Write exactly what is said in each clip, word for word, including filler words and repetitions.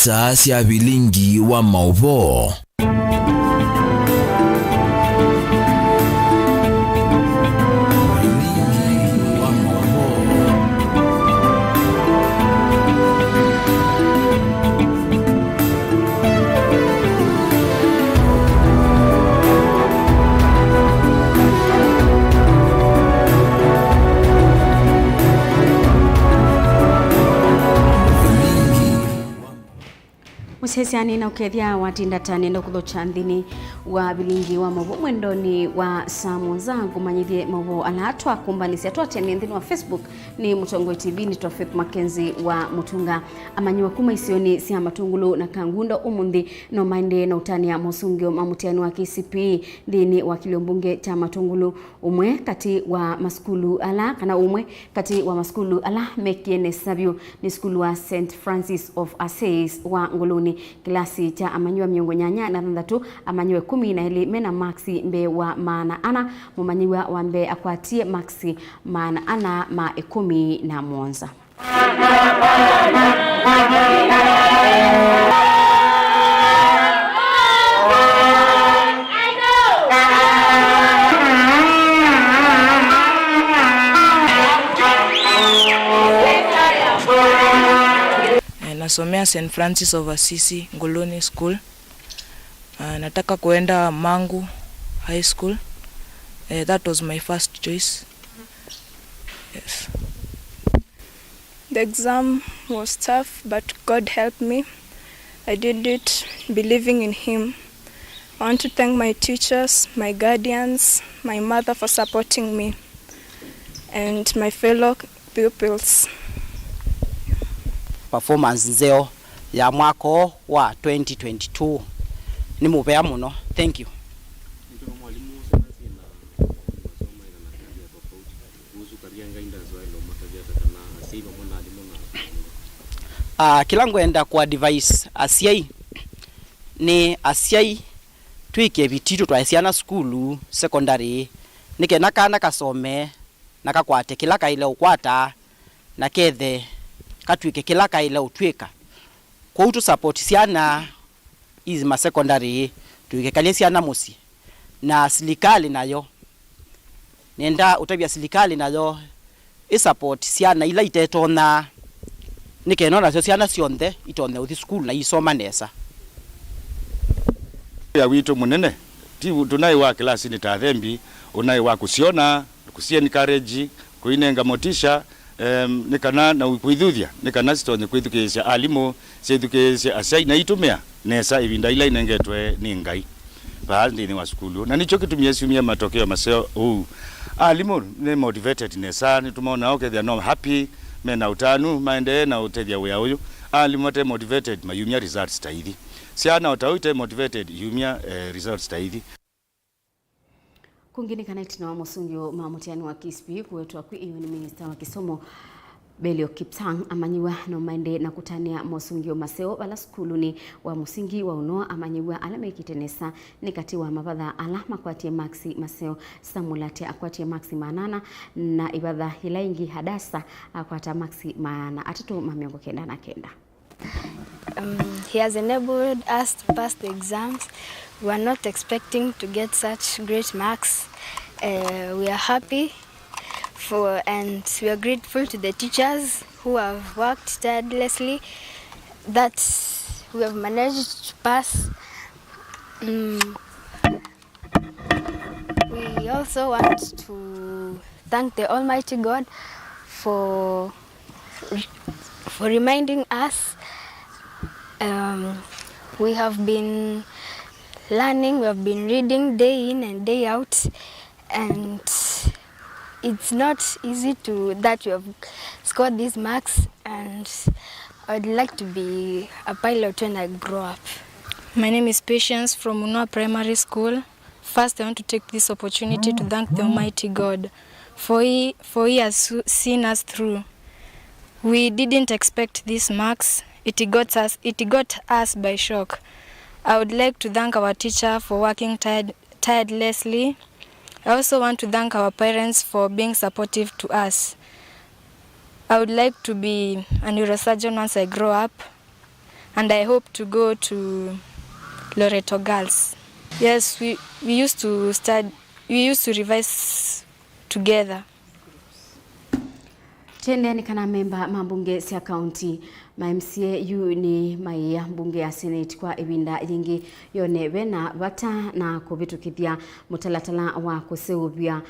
Star sya vilingi wa maũvoo. Mũsyaĩĩsya nĩ na ũkethya watinda ta nenda kũthokya nthĩnĩ wa vilingi wa maũvoo mwendonĩ wa saa mũonza, ngũmanyĩthye maũvoo ala twakũmbanĩsya twatene nthĩnĩ wa Facebook. Nĩ Mũtongoi T V, nĩtwa Faith Mackenzie wa Mũtunga. Amanyĩw'a kuma isionĩ sya Matũngũlũ na Kangunda ũmũnthĩ no maendee na ũtanĩa mosũngĩo ma mũtiani wa K C P E nthĩnĩ wa kĩlio mbunge kya Matũngũlũ. Ũmwe katĩ wa masukulu ala, kana ũmwe katĩ wa masukulu ala mekie nesa vyũ nĩ sukulu wa Saint Francis of Assisi wa Ngũlũnĩ. Kĩlasi kya amanyĩw'a mĩongo nyanya na thanthatũ, amanyĩw'a ĩkũmi na elĩ mena maksi mbee wa maana ana. Mũmanyĩw'a wa mbee akwatie maksi maana ana ma ĩkũmi na mũonza. Eh, nasomea Saint Francis of Assisi Ngoloni School. Ah, nataka kuenda Mangu High School. Eh, that was my first choice. Yes. The exam was tough, but God helped me. I did it believing in Him. I want to thank my teachers, my guardians, my mother for supporting me, and my fellow pupils. Performance nzeo ya mwaka ũũ wa twenty twenty-two. Nĩ mũvea mũno. Thank you. Nĩtwona mwalimũ, syana syĩ na masomo maĩna na tabia tofauti. Kuhusu career, Ngai ndaswaĩla ũmatavya ata kana asyai vamwe na alimũ na Ah, kĩla ngwenda kũ advise asyai nĩ asyai twĩke vitii tũtwae syana sukulu, secondary, nĩ kenda kana kasome na kakwate kĩla kaĩle ũkwata na kethe katw'ĩke kĩla kaĩle ũtw'ĩka. Kwoou tũ support syana ithi ma secondary, tũikekalye syana mũsyĩ. Na silikalĩ nayo, nenda ũtavya silikalĩ nayo ĩ support syana ila itetony'aa, nĩ kenda nasyo syana syonthe itonye ũthi sukulu na isoma nesa. Ya witũ mũnene, ti tũnaĩ wa kĩlasinĩ ta athembi, ũnaĩ wa kũsyona, kũsyencourage, kũinenga motisha, em, nĩ kana na kwĩthuthya, nĩ kana sitonye kwĩthukĩĩsya alimũ, syĩthukĩĩsye asyai, na itũmĩa nesa ĩvinda ila inengetwe nĩ Ngai vaa nthĩnĩ wa sukulu. Na nĩkyo kĩtumie syumie matokeo maseo ũu. Alimũ nĩ motivated nesa, nĩtũmonaa ũkethĩa no happy, mena ũtanu, maendee na ũtethya wĩa ũyũ. Alimũ mate motivated, mayumya results ta ithi. Syana o ta ũu ite motivated, yumya, eh, results ta ithi. Kũngĩ nĩ kana ĩtina wa mosũngĩo ma mũtiani wa K C P E kũwetwa kwĩ ĩũnĩ, minista wa kĩsomo Belio Kipsang amanyĩw'a no maendee na kũtanĩa mosũngĩo maseo vala sukulunĩ wa mũsingi wa Unoa. Amanyĩw'a ala mekĩte nesa nĩ katĩ wa mavatha ala makwatie maksi maseo. Samuel Atia akwatie maksi maana ana, na ĩvatha yĩla ĩngĩ Hadasa akwata maksi maana atatũ ma mĩongo kenda na kenda. Um, he has enabled us to pass the exams. We were not expecting to get such great marks. Uh, we are happy for, and we are grateful to the teachers who have worked tirelessly that we have managed to pass. Um, We also want to thank the Almighty God for, for reminding us. Um, we have been learning, we have been reading day in and day out, and it's not easy to, that we have scored these marks, and I would like to be a pilot when I grow up. My name is Patience from Unoa Primary School. First, I want to take this opportunity to thank the Almighty God, for he, for he has su-, seen us through. We didn't expect these marks. It got us, it got us by shock. I would like to thank our teacher for working tired, tirelessly. I also want to thank our parents for being supportive to us. I would like to be a neurosurgeon once I grow up. And I hope to go to Loreto Girls. Yes, we, we used to study, we used to revise together. Tũendee nĩ kana amemba ma mbunge sya kaunti, ma M C A yu nĩ maĩa mbunge ya Senate kwa ĩvinda yĩngĩ yone ve na vata na kũvĩtũkĩthya mũtalatala wa kũseũvya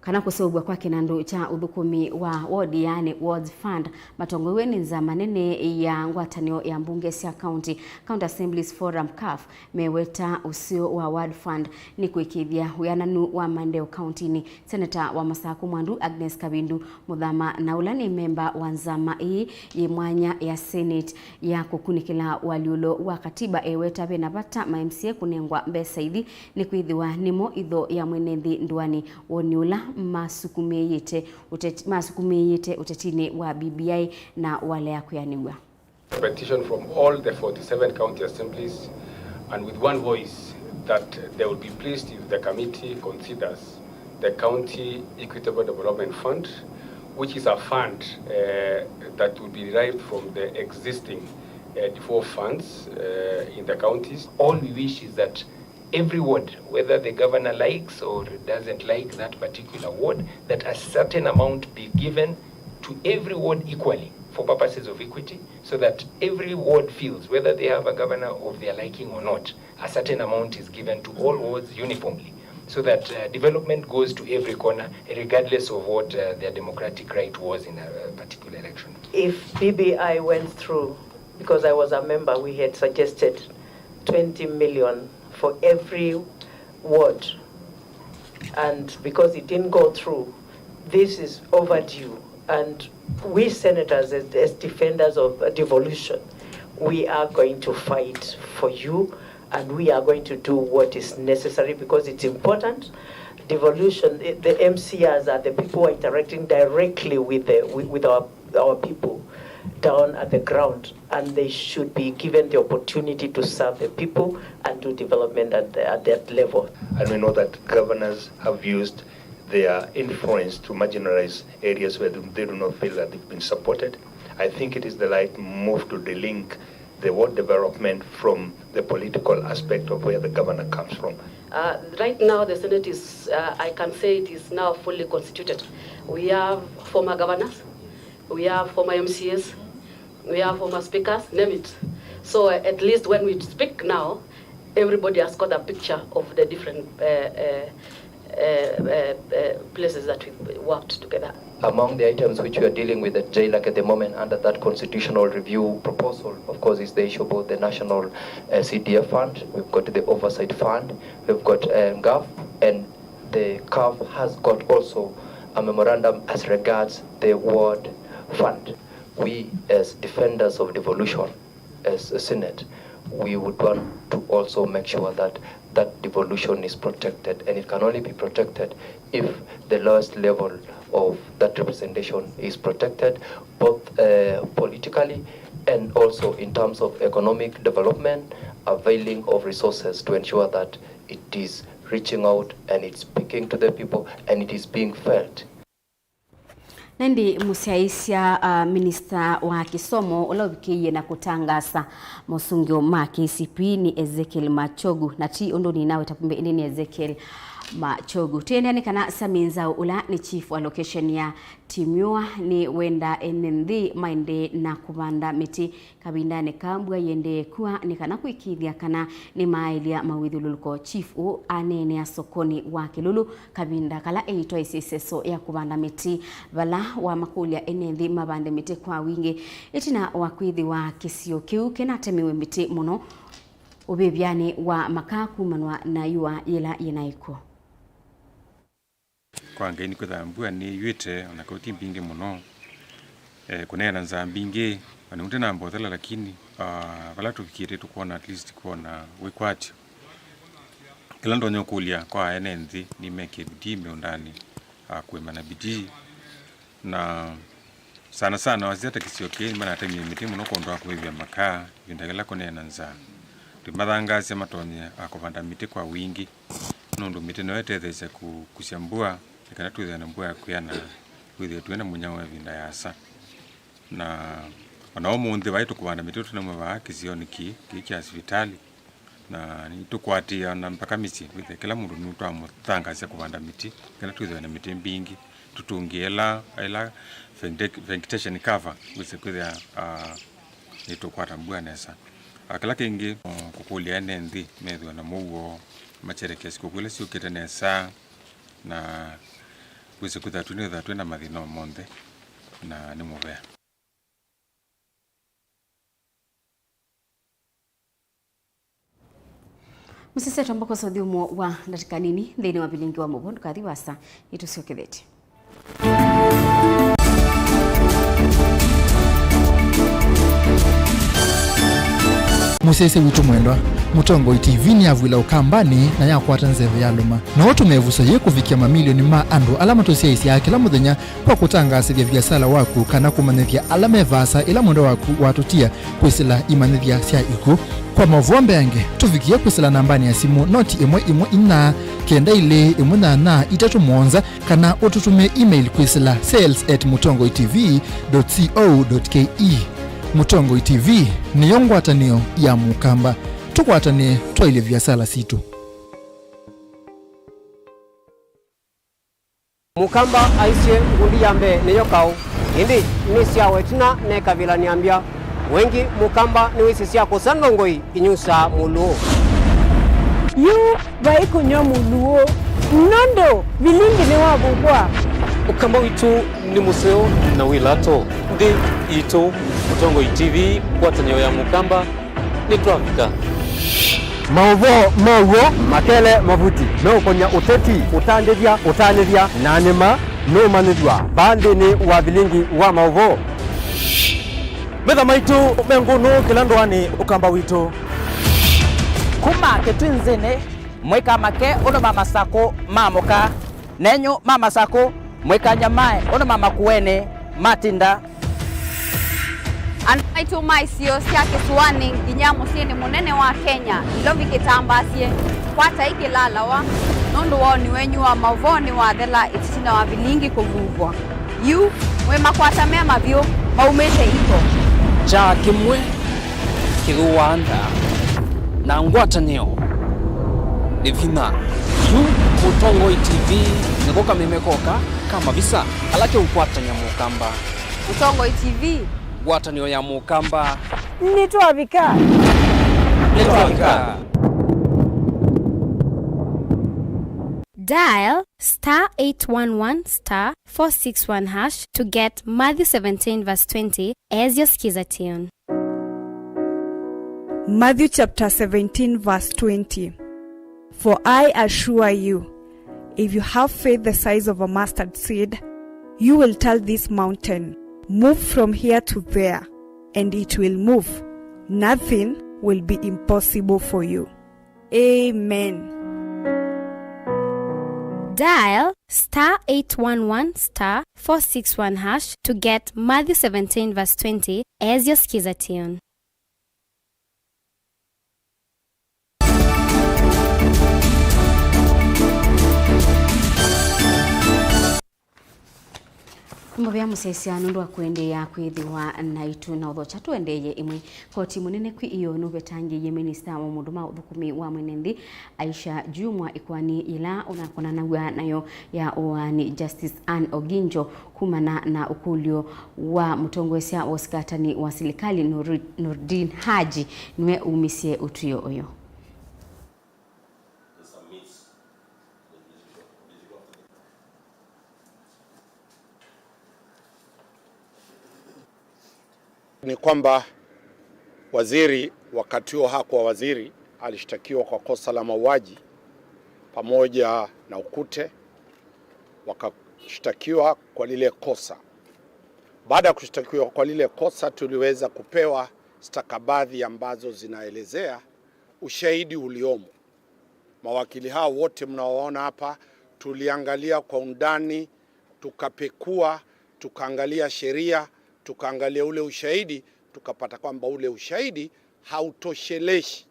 kana kũseũvw'a kwa kĩnandũ kya ũthũkũmi wa ward, yaani Wards Fund, matongoew'e nĩ nzama nene ya ngwatanĩo ya mbunge sya kaunti, County Assemblies Forum, caf, meweta ũseo wa Ward Fund nĩ kũĩkĩĩthya wĩananu wa maendeeo kauntinĩ. Seneta wa Masakũ Mwandu Agnes Kavindu Mũthama, na ũla nĩ memba wa nzama ĩĩ yĩ mwanya ya Senate ya kũkunĩkĩla ũalyũlo wa katiba, eweta ve na vata ma M C A kũnengwa mbesa ithi nĩkwĩthĩwa nĩmo itho ya mwene nthĩ ndũanĩ, woni ũla masukumĩĩte ũteti-, masukumĩĩte ũtetinĩ wa B B I na walea kwĩanĩw'a. Petition from all the forty-seven county assemblies, and with one voice that they will be pleased if the committee considers the County Equitable Development Fund, which is a fund, uh, that will be derived from the existing, uh, devolved funds, uh, in the counties. All we wish is that every ward, whether the governor likes or doesn't like that particular ward, that a certain amount be given to every ward equally for purposes of equity, so that every ward feels, whether they have a governor of their liking or not, a certain amount is given to all wards uniformly, so that, uh, development goes to every corner, regardless of what, uh, their democratic right was in a, a particular election. If B B I went through, because I was a member, we had suggested twenty million for every ward. And because it didn't go through, this is overdue. And we senators, as, as defenders of, uh, devolution, we are going to fight for you, and we are going to do what is necessary because it's important. Devolution, eh, the M C As are the people who are interacting directly with the, with, with our, our people down at the ground, and they should be given the opportunity to serve the people and do development at, the, at that level. And we know that governors have used their influence to marginalize areas where they do not feel that they've been supported. I think it is the right move to delink the ward development from the political aspect of where the governor comes from. Uh, right now, the Senate is, uh, I can say it is now fully constituted. We have former governors, we have former M C As, we have former speakers, name it. So, uh, at least when we speak now, everybody has got a picture of the different, uh, uh, uh, uh, uh, places that we worked together. Among the items which we are dealing with at JLAC at the moment under that constitutional review proposal, of course, is the issue about the national, uh, C D F fund. We've got the oversight fund, we've got, uh, gov, and the caf has got also a memorandum as regards the ward fund. We, as defenders of devolution, as a Senate, we would want to also make sure that that devolution is protected, and it can only be protected if the lowest level of that representation is protected, both, uh, politically and also in terms of economic development, availing of resources to ensure that it is reaching out and it's speaking to the people and it is being felt. Na ĩndĩ mũsyaĩĩsya, ah, minista wa kĩsomo ũla ũvikĩie na kũtangaasa mosũngĩo ma K C P nĩ Ezekiel Machogu, na ti ũndũ nĩnaweta kumbe, ĩndĩ nĩ Ezekiel Machogu. Tũiendeea nĩ kana Sami Nzau, ũla nĩ chief wa location ya Timyũa, nĩ wenda ene nthĩ maendee na kũvanda mĩtĩ kavindanĩ kaa mbua ĩendee kua, nĩ kana kũĩkĩĩthya kana nĩmaaĩlya mawĩthyũlũlũko. Chief ũũ aneenea sokonĩ wa Kĩlũlũ kavinda kala eĩtwaĩsye ĩseso ya kũvanda mĩtĩ vala wamakũlya ene nthĩ mavande mĩtĩ kwa wingĩ, ĩtina wa kwĩthĩwa kĩsio kĩu kĩnatemiwe mĩtĩ mũno ũvĩvyanĩ wa makaa kumanwa na yũa yĩla yĩnaĩ kw'o. Kwa Ngai nĩkwĩthĩwa mbua nĩyuĩte, ona kau ti mbingĩ mũno. Eh, kũneena nzaa mbingĩ, ona ũte na mbothela, lakini, ah, vala tũvikĩte tũkwona at least kwona wĩkwatyo. Kĩla ndonya ũkũlya kwa ene nthĩ nĩmeke bidii mĩũndanĩ, ah, kũĩma na bidii. Na sana sana wasya ta kĩsio kĩĩ nĩmanatemie mĩtĩ mũno kwondũ wa kũĩvya makaa ĩvinda yĩla kũneena nzaa. Tũimathangaasya matonye, ah, kũvanda mĩtĩ kwa wingĩ. Nũndũ mĩtĩ nĩyo ĩtetheesya kũkusya mbua, nĩ kana twĩthĩwe na mbua ya kwĩana, twĩthĩwe twĩ na mũnyao wa ĩvinda yaasa. Na O na ũmũnthĩ vai tũkũvanda mĩtĩ tũnamwe vaa kĩsionĩ kĩĩ, kĩĩ kya sivitalĩ, na nĩtũkũatĩĩa na mpaka mĩsyĩ, wĩthĩe kĩla mũndũ nĩtwamũthangaasya kũvanda mĩtĩ, kana twĩthĩwe na mĩtĩ mbingĩ, tũtũngĩe ĩla, ĩla vegeta-, vegetation cover, wĩse kwĩthĩa, ah, nĩtũkwata mbua nesa. Ah, kĩla kĩngĩ, oh, kũkũlya ene nthĩ methĩwe na mũuo, masherekea sikũkũ ila syũkĩte nesa, na wĩse kwĩthĩa twĩ nĩwĩthĩwa twĩ na mathĩna o monthe, na nĩ mũvea. Mũsisya twamba kwosa ũthyũmũo wa ndatĩka nini nthĩnĩ wa vilingi wa mũvoo, ndũkathi vaasa, nĩtũsyokethetye. Mũsyaĩĩsya witũ mwendwa, Mũtongoi T V nĩyavw'ĩla Ũkambanĩ na yakwata nzeve ya lũma. No ũtũme ĩvuso yĩĩ kũvikĩa mamilioni ma andũ ala matũsyaĩĩsyaa kĩla mũthenya kwa kũtangaasĩthya viasala waku kana kũmanyĩthya ala me vaasa ĩla mwendwa waku watũtia kwĩsĩla imanyĩthya sya ikw'ũ. Kwa maũvoo mbeange, tũvikĩe kwĩsĩla nambanĩ ya simũ noti ĩmwe ĩmwe inya kenda ilĩ ĩmwe nyanya itatũ mũonza, kana ũtũtũmĩe email kwĩsĩla sales at mũtongoi T V dot co dot K E. Mũtongoi T V nĩyo ngwatanĩo ya Mũkamba. Tũkwatanĩe twaĩlye viasala sitũ. Mũkamba aisye, ngundi ya mbee nĩyo kaũ, ĩndĩ nĩ syawa ĩtina nekavĩla nĩambya. Wengĩ Mũkamba nĩwĩsĩ sya kũsa ndongoi inyusaa mũlũũ. Yu vai kũnyw'a mũlũũ, nũndũ vilingi nĩwavukwa. Ũkamba witũ nĩ mũseo na wĩ lato. Nthĩ itũ, Mũtongoi T V, ngwatanĩo ya Mũkamba, nĩtwavika. Maũvoo ma w'o makele mavuti meũkony'a ũteti, ũtandĩthya, ũtanĩthya, na nĩma nũũmanyĩthw'a vaa nthĩnĩ wa vilingi wa maũvoo. Metha maitũ me ngũnũ kĩla ndũanĩ, Ũkamba witũ. Kuma Kĩtwinzĩnĩ, mũikamake ũndũ ma masakũ maamũka. Nenyu ma masakũ, mũikanyamae ũndũ ma makuenĩ matinda. Andũ maitũ ma isio sya kĩsũanĩ nginya mũsyĩnĩ mũnene wa Kenya, Nairobi kĩtambaasye, kwatai kĩlalawa, nũndũ woni wenyu wa maũvoo nĩwathela ĩtina wa vilingi kũvuvwa. Yu, mwĩ makwata me mavyũ, maumĩte iko. Kyaa kĩmwe kĩthũaa ndaa, na ngwatanĩo nĩ vinya. Yu Mũtongoi T V nĩko kameme koka ka mavisa ala keũkwatany'a Mũkamba. Mũtongoi T V. Ngwatanĩo ya Mũkamba. Nĩtwavika. Nĩtwavika. Dial star eight one one star four six one hash to get Matthew seventeen verse twenty as your Skiza tune. Matthew chapter seventeen, verse twenty. For I assure you, if you have faith the size of a mustard seed, you will tell this mountain, "Move from here to there," and it will move. Nothing will be impossible for you. Amen. Dial star eight one one star four six one hash to get Matthew seventeen verse twenty as your Skiza tune. Mũvea mũsyaĩĩsya nũndũ wa kũendeea kwĩthĩwa naitũ na ũthokya tũendeeye ĩmwe. Koti mũnene kwĩ ĩyoo nũvetangĩĩie minista wa maũndũ ma ũthũkũmi wa mwene nthĩ, Aisha Jumwa, ĩkoani yĩla ũnakonanaw'a nayo ya ũaani, Justice Anne Oginjo, kumana na ũkũlyo wa mũtongoesya wa ũsikatani wa silikalĩ Nuri-, Noordin Haji nĩwe umisye ũtw'ĩo ũyũ. Ni kwamba waziri, wakati huo hakuwa waziri, alishtakiwa kwa kosa la mauaji pamoja na Okute, wakashtakiwa kwa lile kosa. Baada ya kushtakiwa kwa lile kosa, tuliweza kupewa stakabadhi ambazo zinaelezea ushahidi uliomo. Mawakili hao wote mnaowaona hapa, tuliangalia kwa undani, tukapekua, tukaangalia sheria, tukaangalia ule ushahidi, tukapata kwamba ule ushahidi hautosheleshi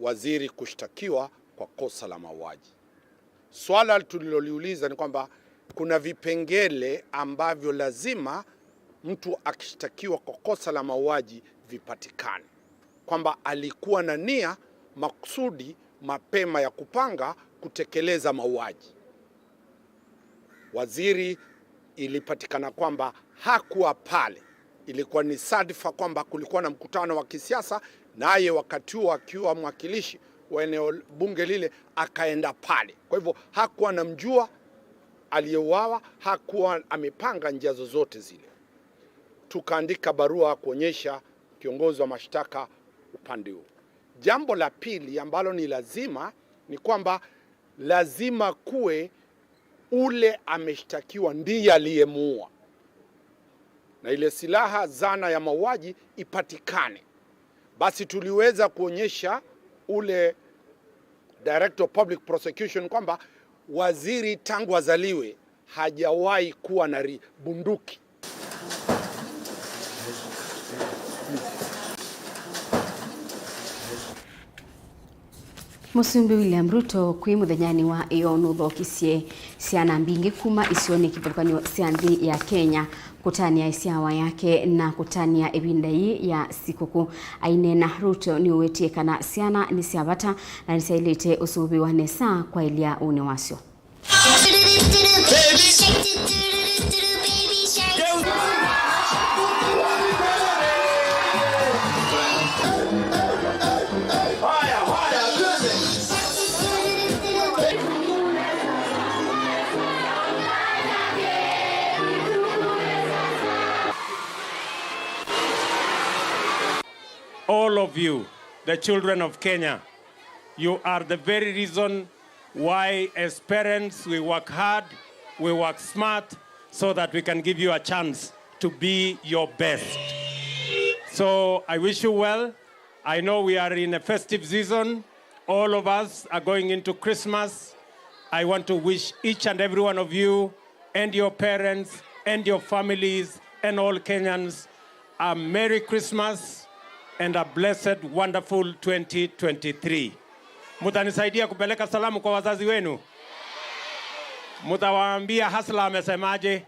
waziri kushtakiwa kwa kosa la mauaji. Swala tuliloliuliza ni kwamba kuna vipengele ambavyo lazima Mtu akishtakiwa kwa kosa la mauaji vipatikane, kwamba alikuwa na nia makusudi mapema ya kupanga kutekeleza mauaji. Waziri ilipatikana kwamba hakuwa pale. Ilikuwa ni sadfa kwamba kulikuwa na mkutano wa kisiasa, naye wakati huo akiwa mwakilishi wa eneo bunge lile akaenda pale. Kwa hivyo hakuwa anamjua aliyeuawa, hakuwa amepanga njia zozote zile. Tukaandika barua kuonyesha kiongozi wa mashtaka upande huo. Jambo la pili ambalo ni lazima ni kwamba lazima kuwe ule ameshtakiwa ndiye aliyemuua, na ile silaha, zana ya mauaji ipatikane. Basi tuliweza kuonyesha ule Director of Public Prosecution kwamba waziri tangu azaliwe hajawahi kuwa na ri-, bunduki. Mũsumbĩ William Ruto kwĩ mũthenyanĩ wa ĩyoo nũthokisye syana mbingĩ kuma isionĩ kĩvathũkany'o sya nthĩ ya Kenya kũtanĩa ĩsyawa yake na kũtanĩa ĩvinda yĩĩ ya sikũkũ. Aineena, Ruto nĩũwetie kana syana nĩ sya vata na nĩsyaĩlĩte ũsũvĩwa nesa kwaĩlya ũnĩ wasyo. All of you, the children of Kenya, you are the very reason why, as parents, we work hard, we work smart, so that we can give you a chance to be your best. So I wish you well. I know we are in a festive season. All of us are going into Christmas. I want to wish each and every one of you and your parents and your families and all Kenyans a Merry Christmas and a blessed, wonderful twenty twenty-three. Mtanisaidia kupeleka salamu kwa wazazi wenu? Mtawaambia Hustler amesemaje?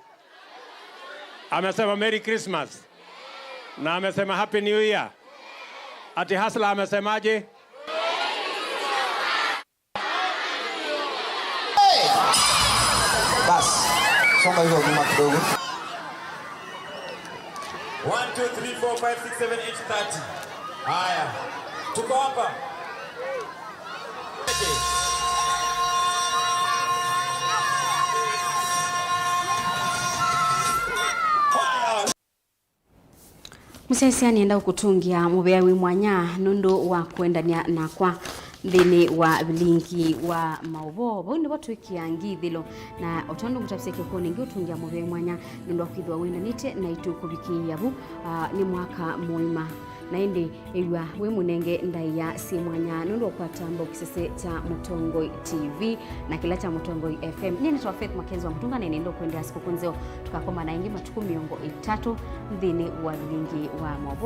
Amesema Merry Christmas. Na amesema Happy New Year. Ati Hustler amesemaje? Bas, songa hivyo nyuma kidogo. One, two, three, four, five, six, seven, eight, thirty. Haya. Tuko hapa. Haya. Mũsyaĩĩsya, nĩenda ũkũtũngĩa mũvea wĩ mwanya nũndũ wa kũendany'a nakwa nthĩnĩ wa vilingi wa maũvoo. Vau nĩvo twĩkĩaa ngithĩlo, na o tondũ ngũtavisye kĩokonĩ, nĩngĩũtũngĩa mũvea wĩ mwanya nũndũ wa kwĩthĩwa wĩendanĩtye naitũ kũvikĩĩa vu, ah, nĩ mwaka mũima. Na ĩndĩ ĩw'a wĩ mũnenge ndaĩa syĩ mwanya nũndũ wa kũkwata mbau kĩsese kya Mũtongoi T V na kĩla kya Mũtongoi F M. Nyie nĩtawa Faith Mackenzie wa Mũtunga, na nĩenda ũkwendea sikũkũ nzeo. Tũkakomana ĩngĩ matukũ mĩongo ĩtatũ nthĩnĩ wa vilingi wa maũvoo.